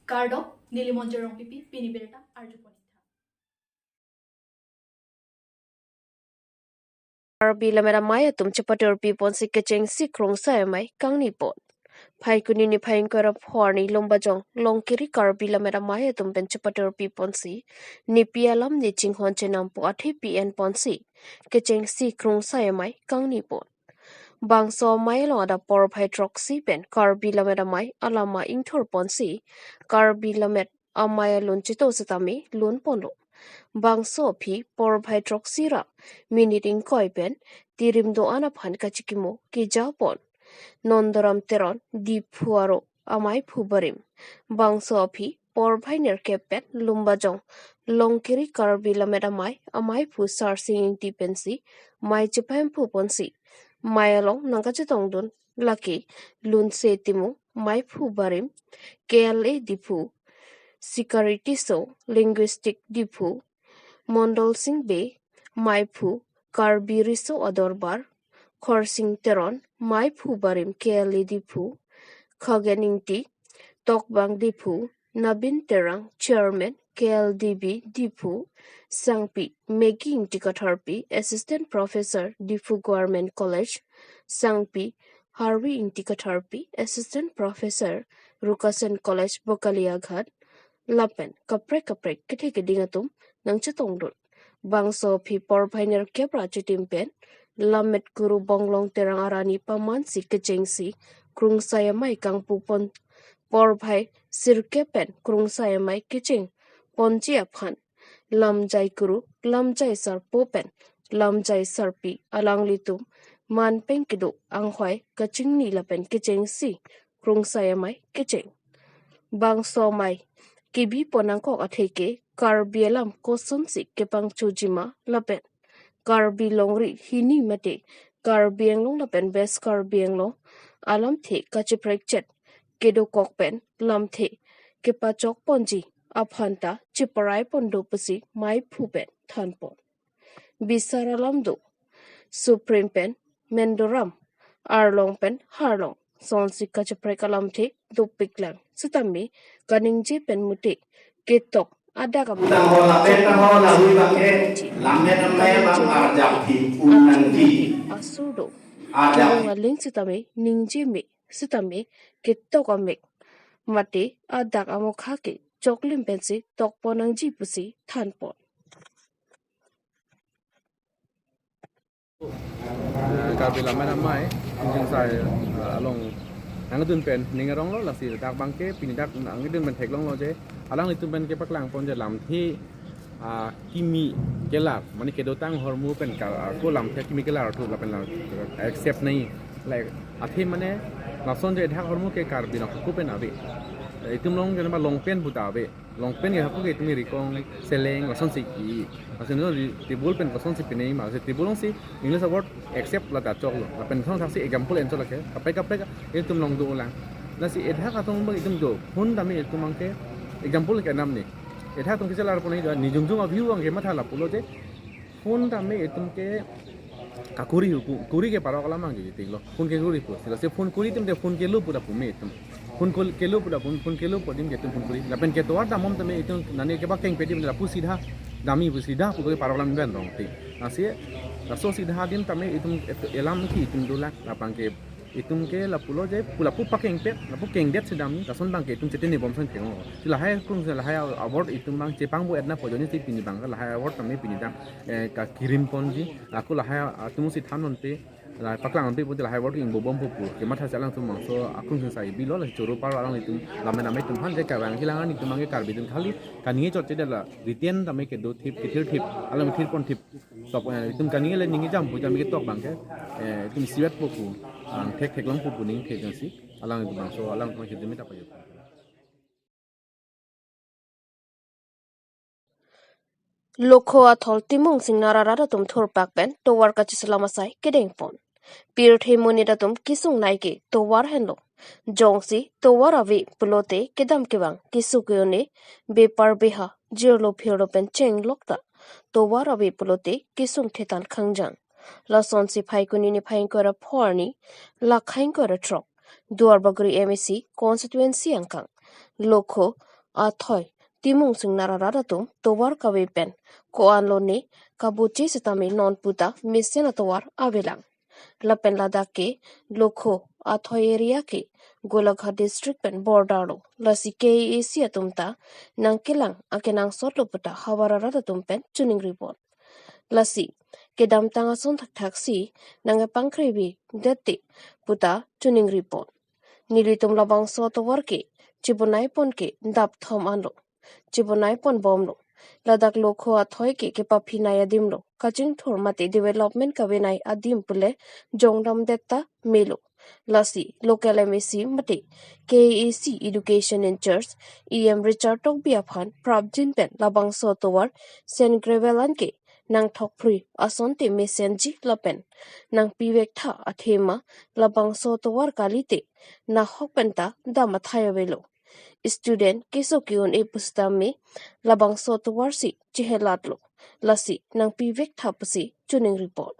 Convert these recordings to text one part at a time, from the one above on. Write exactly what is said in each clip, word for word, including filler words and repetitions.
Kardom, neli Monjir Rongpipi, pini birta arjupon. Karbi Lammet Amei atum chepatirpi ponsi kechengsi Krungsai Amei kangni pon. Phaikuni niphai ingkoi ra pho arni Lumbajong Longkiri Karbi Lammet Amei atum pen chepatirpi ponsi nepi alam ne chinghon chenam pu athe pi-en ponsi kechengsi Krungsai Amei kangni pon. Bangso amei along adap porphai throksi pen Karbi Lammet Amei alama ingthur ponsi Karbi Lammet Amei alun cheto setame lun ponlo. Bangso aphi porphai throksi ra minit ingkoi pen tirim do-an aphan kachikimo keja pon. Nondoram Teron Diphu aro ameiphu barim. Bangso aphi porphai nerkep pen Lumbajong Longkiri Karbi Lammet Amei ameiphu Sarsing Ingti pensi mei chepahemphu ponsi mei along nangkachetongdun lake Lunse Timung, meiphu barim, K L A Diphu, Sikari Tisso, Linguistic Diphu, Mondol Sing Bey, meiphu, Karbi Riso Adorbar, Khorsing Teron, meiphu barim K L A Diphu, Khagen Ingti, Tokbang Diphu, Nabin Terang, Chairman, K L D B Diphu, Sangpi Maggie Ingti Katharpi, Assistant Professor, Diphu Government College, Sangpi Harvi Ingti Katharpi, Assistant Professor, Rukasen College, Bokalia Ghat, lapen kaprek kaprek kethe keding atum nangchetongdun. Bangso aphi porphai nerkep ra chitim pen Lammet Kuru Bonglong Terang arni pamansi kechengsi Krungsai Amei kangpu pon. Porphai sirkep pen Krungsai Amei kecheng ponji aphan Lamjai Kuru, Lamjai Sarpo pen Lamjai Sarpi alanglitum man pen kedo anghoi kachingni lapen kechengsi Krungsai Amei kecheng. Bangso amei kebi pon nangkok atheke Karbi alam kosonsi kepangchojima lapen Karbi longri hini mate Karbi Anglong lapen West Karbi Anglong alamthe kacheprekchet kedokok pen lamthe kepachok ponji aphanta cheparai pondo pusi meiphu pen than pon. Bisar alam do, Supreme pen Mendoram, Arlong pen Harlong, sonsi kacheprek alamthe dopiklang setame kaningje pen mute ketok adak am- Tang hola, petang hola, hui bang ke, Lammet Amei bang arjap hi, un nangji. Asur do. Arjap. Arlong aling setame ningje me setame ketok amek mate adak amokha ke choklim pensi tok pon nangji pusi than pon. Karbi Lammet Amei, Krungsai, eh, along nangdun pen ning aronglo, lasi dak bangke pini dak nangdun pen theklonglo je, alanglitum pen kepaklang pon je lamthe, ah, kimi kelar, mane kedotang ahormu pen ka, ah, ko lamthe kimi kelar thu lapen la accept nai. Like, athe mane lason je dak ahormu ke Karbi nang ko pen ave. Itum along je ba long pen puta ave. Long pen ke hapu ke itum rikong, seleng, lasonsi ki. Lason ri-, table pen lasonsi pinai ma, se table alongsi English word accept la ta choklo. Lapen thong thaksi example enchot lake. Kaprek kaprek itum along dolang. Lasi dak atum bang itum do. Phone tame itum bangke example ke nam ni. Dak atum kechelar pon ni do. Ni jongjong a-view bangke matha lapulo je. Phone tame itum ke kakuri huku, kuri ke parok alam bangke tinglo. Phone ke kuri pu. Sila se phone kuri itum de phone kelo pu ta pu me itum. Phone kol-, kelo pu ta phone, phone kelo pu adim ke itum phone kuri. Lapen ketovar damom tame itum nani kepakeng pe adim lapu sidha dam-i pu sidha pu ke parok alam ben rong te. Lasi laso sidha adim tame itum et-, elam ki itum dolang, labangke itum ke lapulo je pu lapu pakeng pe, lapu kengdet si dam-i, lason bangke itum chetini bomson keng. Si lahai krung si lahai award itum bang chepangbo etna pojoni si pini bang lahai award tame pini dang, eh, kakirim ponji, laku lahai atum si than non pe, la paklang pe pute lahai award ingbobom pu pu. Kematha si alangtum bangso akrung si sai bilo, la choro paro alanglitum Lammet Amei atum aphan je kevang kelang an itum bangke Karbi atum khali kani chot che de la written tame kedo thip kethir thip, alam thir pon thip. Tok, eh, itum kani le ning jam pu jam ketok bangke, eh, itum siwet po pu, ang thek theklong po pu ning thek si, alangtum bangso, alangtum si demi ta payo. Lokho athol Timung Singnar arat atum thurpak pen tovar kacheselam asai kedeng pon. Pirthe monit atum kesung nai ke tovar henlo. Jongsi tovar ave pulote kedam kevang keso ke-un-e, bepar beha, jirlo phirlo pen chenglok ta tovar ave pulote kesung thetan khangjang. Lasonsi Phaikuni niphai ingkoi ra pho arni, lakhai ingkoi ra throk, Duarbagori M A C constituency angkang Lokho athoi Timung Singnar arat atum tovar kave pen ko-an lone kaboche setame non puta mesen atovar avelang. Lapen ladak ke Lokho athoi area ke Golaghat district pen border lo. Lasi K A A C atum ta nangkelang akenangsot lo puta havar arat atum pen choningri pon. Lasi kedamtang ason thakthak si nangkepangkrevi dette puta choningri pon. Nelitum labangso atovar ke chibonai pon ke dap thom anlo. Chibonai pon bomlo. Ladak Lokho athoi ke kepaphinei adim lo. Kachingthur mate development kavenei adim pule jongdam detta melo. Lasi local M A C mate K A A C education in charge E M Richard Tokbi aphan prapjin pen labangso atovar sand gravel an ke nangthokphrui asonte mesenji lapen nangpivek tha athema labangso atovar kalite nahok penta dam athai avelo. Student keso ke-un-e pusitame labangso atovar si chehelatlo. Lasi nangpivek tha pusi choningri pon.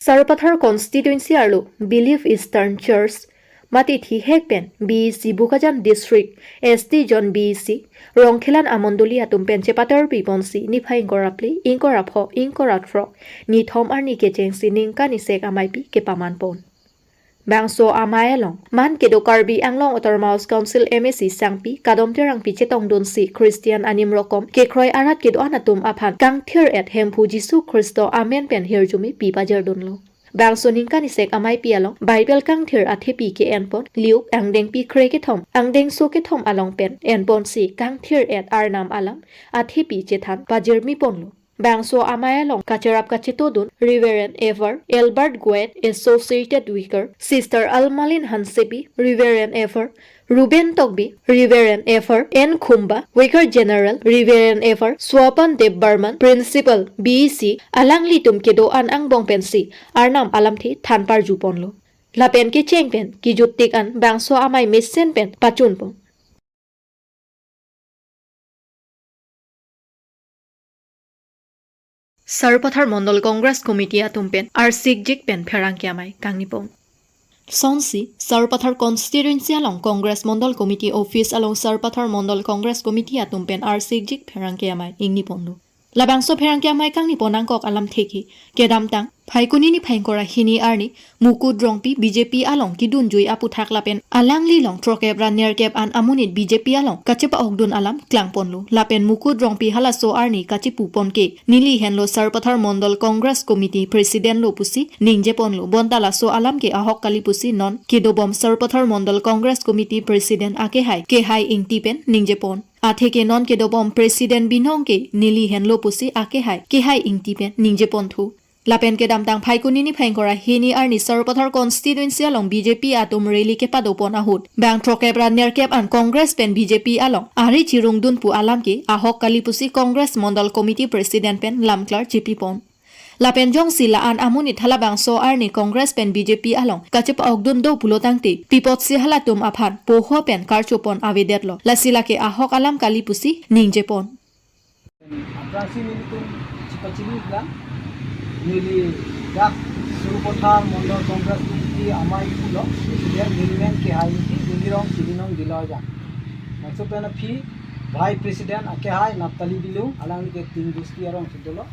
Sarupathar constituency arlo Believe Eastern Church mate thihek pen B E C Bokajan District S T Zone B E C Rongkhelan amondoli atum pen chepatar piponsi niphai ingkoi ra phli, ingkoi ra pho, ingkoi ra throk, nithom arni kechengsi ningkan isek ameipi kepaman pon. Bangso amei along man kedo Karbi Anglong Autonomous Council M A C sangpi Kadom Terangpi chetongdunsi Christian anim rokom kekroi arat kedo-an atum aphan kangthir-et Hemphu Jisu Khristo amen pen hirjume pi pajerdunlo. Bangso ningkan isek ameipi along Bible kangthir athepi ke-enpon liuk angdengpi kre kethom angdengso kethom along pen enponsi kangthir-et Arnam alam athepi chethan pajirmi ponlo. Bangso amei along kacherap kachetodun Reverend Ever Albert Guet, Associated Vicar, Sister Almalin Hansepi, Reverend Ever Ruben Tokbi, Reverend Ever N Khumba, Vicar General, Reverend Ever Swapan Dev Barman, Principal B E C, alanglitum kedo-an angbong pensi Arnam alamthe than parju ponlo. Lapen kecheng pen kejut tik an bangso amei mesen pen pachun pon. Sarupathar Mondol Congress Committee atum pen arsikjik pen pherangke amei kangni pon. Sonsi Sarupathar constituency along Congress Mondol Committee office along Sarupathar Mondol Congress Committee atum pen arsikjik pherangke amei ingni ponlo. Labangso pherangke amei kangni pon nangkok alamthe ke kedamtang Phaikuni niphai ingkoi ra hini arni Mukut Rongpi B J P along kedunjui aputhak lapen alangli along throkep ra nerkep an amonit B J P along kachepa-okdun alam klangponlo. Lapen Mukut Rongpi halaso arni kachepu pon ke neli henlo Sarupathar Mondol Congress Committee President lo pusi ningje ponlo. Bonta laso alam ke ahok kali pusi non kedobom Sarupathar Mondol Congress Committee President akehai Kehai Ingti pen ningje pon. Atheke non kedobom President binong ke neli henlo pusi akehai Kehai Ingti pen ningje ponthu. Lapen kedamtang Phaikuni niphai ingkoi ra hini arni Sarupathar constituency along B J P atum rally kepado pon ahut bang throkep ra nerkep an Congress pen B J P along ari chirungdun pu alam ke ahok kali pusi Congress Mondol Committee President pen lamklar chepi pon. Lapen jongsi la-an amonit halabangso arni Congress pen B J P along kachepa-okdun do pulo tangte pi apotsi halatum aphan poho pen karcho pon avedetlo. Lasi lake ahok alam kali pusi ningje pon. Aphrangsi nelitum chipachini klang, neli dak Sarupathar Mondol Congress Committee amei pulo, neli men Kehai Ingti, neli rong Silinong Diloi aja. Bangso pen aphi Vice President akehai Naphtali Bilung, alangli ke Tin Gusti arong si dolo.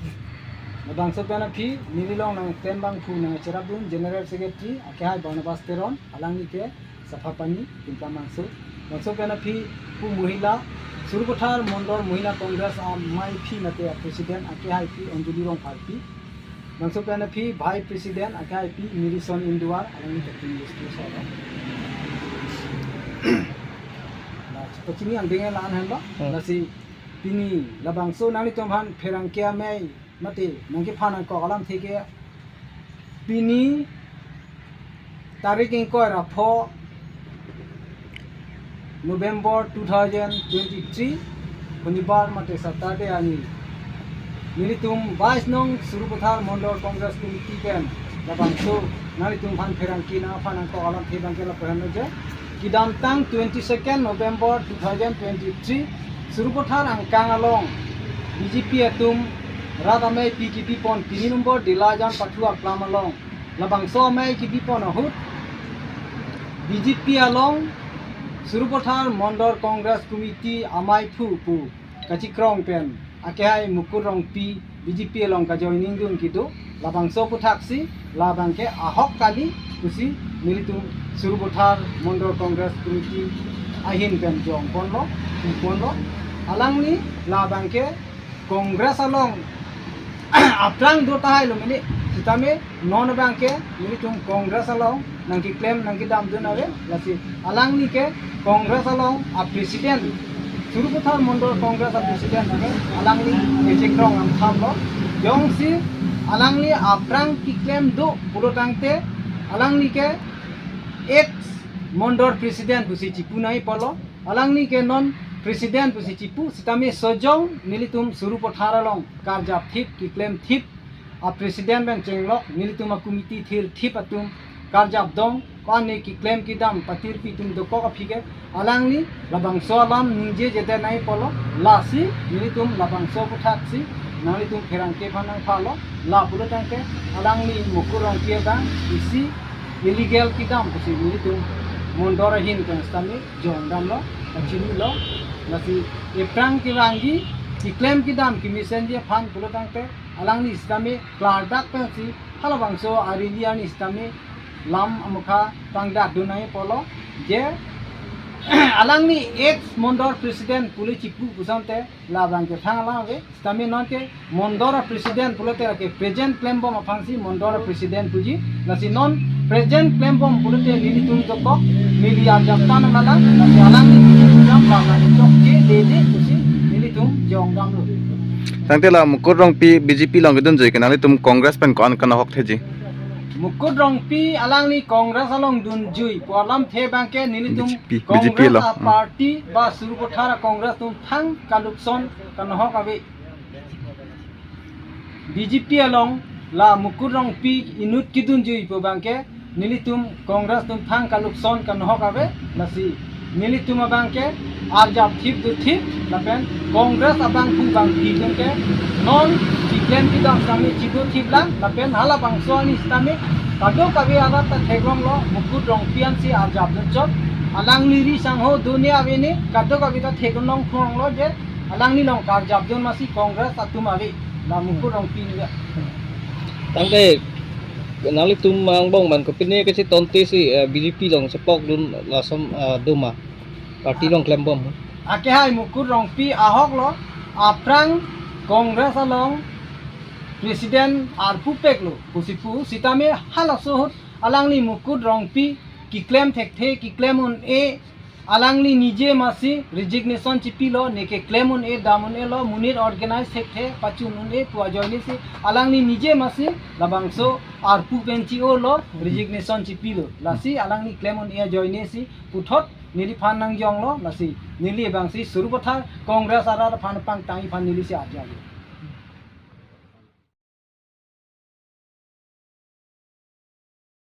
Bangso pen aphi neli along nangtem bangphu nangcherapdun General Secretary akehai Barnabas Teron, alangli ke Saphapani, Timplamangso. Bangso pen aphi pu Mohila, Sarupathar Mondol Mohila Congress ameiphi mate a President akehaiphi Anjali Rongpharpi. Bangso pen aphi Vice President akehaiphi Mirison Induar, alangli ke Tin Gusti solo. La, chipachini angdeng la-an henlo. Hmm. Lasi pini labangso nanglitum aphan pherangke amei mate nangkephan nangkok alamthe ke pini tarik ingkoi ra pho November two thousand twenty-three, Shonibar mate Saturday arni nelitum bais nong Sarupathar Mondol Congress Committee pen labangso nanglitum aphan pherangke nangphan nangkok alamthe abang ke lapu henlo je. Kedamtang twenty-second November two thousand twenty-three, Sarupathar angkang along B J P atum rat ameipi kepi pon tini number Dilajan Pathu aklam along Labangso amei kebipon ahut B J P along Sarupathar Mondol Congress Committee amei phu pu kachikrong pen akehai Mukut Rongpi B J P along kajoining dun kedo, labangso aphuthaksi labang ke ahok kali pusi nelitum Sarupathar Mondol Congress Committee ahin pen jongponlo, ponlo. Alangli labang ke Congress along aphrang do tahai lo mene, sitame non abang ke nelitum Congress along nangkeklem nangkedam dun ave, lasi alangli ke Congress along a president, Sarupathar Mondol Congress a president ave, alangli kechikrong angtham lo. Jongsi alangli aphrang keklem do pulo tangte, alangli ke ex Mondol president pusi chipu nangji pulo. Alangli ke non president pusi chipu, sitame sojong nelitum Sarupathar along karjap thip, keklem thip, a president pen chenglok, nelitum a committee thir thip atum karjap dong, pane keklem kedam patirpi atum dokok aphi ke alangli labangso alam ningjejedet nangji pulo, lasi nelitum labangso aphuthaksi nanglitum pherangke aphan nangphalo, lapulo tangte alangli Mukut Rongpi abang isi illegal kedam pusi nelitum Mondol ahin pen sitame jongdamlo, kachinulo, lasi ephrang kevangji, keklem kedam kemesenji aphan pulo tangte alangli sitame klardak pensi halabangso a rally arni sitame lam amukha pangdak dun nangji pulo, je alangli ex Mondol president pule chipu pu asonte labang ke thang alam ave, sitame non ke Mondol a president pulote ke present klembom aphansi Mondol a president puji, lasi non present klembom pulote nelitum dokok, neli arjap tan amala, lasi alangli nelitum jam labang chokche dede pusi nelitum jongdamlo. Tangte la Mukut Rongpi B J P along kedunjui ke nanglitum Congress pen ko-an kanahok theji? Mukut Rongpi alangli Congress along dunjui pu alamthe abang ke nelitum B J P, Congress B J P along. A party ba Sarupathar a Congress atum thang kalukson kanahok ave. B J P along la Mukut Rongpi inut kedunjui pu abang ke nelitum Congress atum thang kalukson kanahok ave, lasi nelitum abang ke arjap thip do thip, lapen Congress abangphu bangphi atum ke non keklem kedam sitame chido thip lang, lapen halabangso arni sitame kadokave arat ta theklonglo, Mukut Rongpi ansi arjap dun chot, alangli ri sangho done avene, kadokave ta theklong khonglo je alangli along karjap dun masi Congress atum ave, la Mukut Rongpi ni ya. Tangte nanglitum angbong man kopine kachetonte si, eh, B J P along chepok dun lason, eh, doma. Party along klembom. Akehai Mukut Rongpi ahok lo, aphrang Congress along president arpu pek lo pusi pu, sitame halaso ahut alangli Mukut Rongpi keklem thekthe, keklem un-e, alangli nije masi resignation chipilo, ne keklem un-e dam un-elo, monit organize thekthe pachun un-e pu ajoine si alangli nije masi labangso arpu pen chi-o lo, resignation chipilo, lasi alangli klem un-e ajoine si puthot neliphan nangjonglo, lasi neli abangsi Sarupathar Congress arat aphan pangtang aphan neli si arjap.